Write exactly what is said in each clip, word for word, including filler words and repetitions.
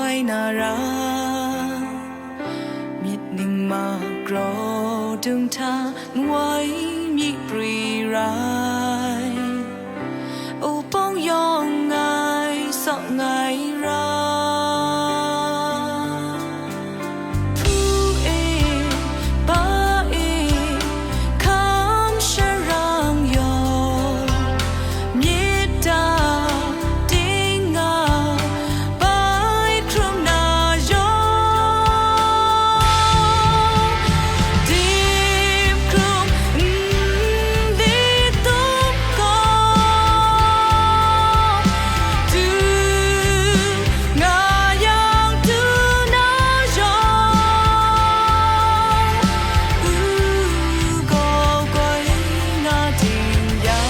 Ai na ra, myit ning ma graw dung hta nwai myi pri rai, upawng yawng ngai saw ngai ra. Hpu e, pa e, hkam sharang yawng, myit a ting nga bai hkrum na yawng, dim hkrum n li tup gaw, du nga yang du na yawng, u gaw goi nga ting yang.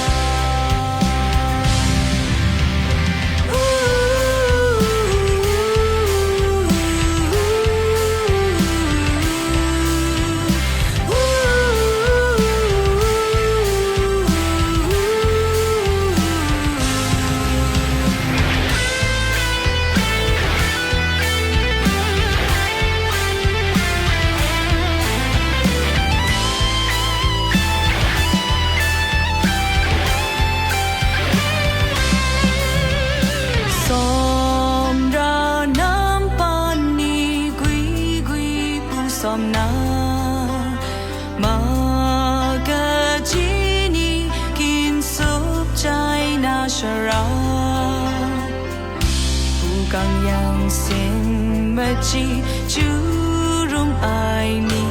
Sawm ra nam pan ni gwi gwi pu sawm na, ma kaji ni gin sup jai na shara, pu gang yang sin maji chyu rum ai ni.